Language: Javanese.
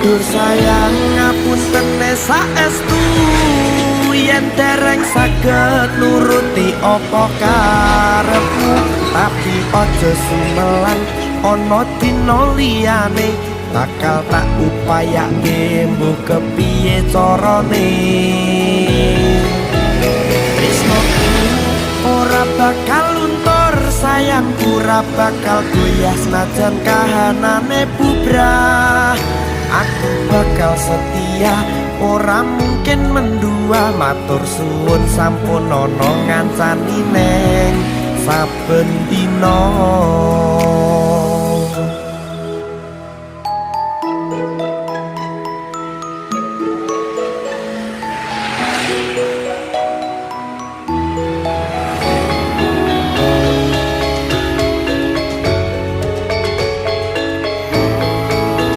Dur sayang, ngapuntene saestu yen dereng saged nuruti apa karepmu, tapi aja sumelang, ana dina liyane bakal tak upayake, mbuh kepiye carane. Tresnoku ora bakal luntur, sayangku ora bakal goyah, senajan kahanane bubrah. Aku bakal setia, ora mungkin mendua. Matur suwun sampun ana ngancani neng saben dina.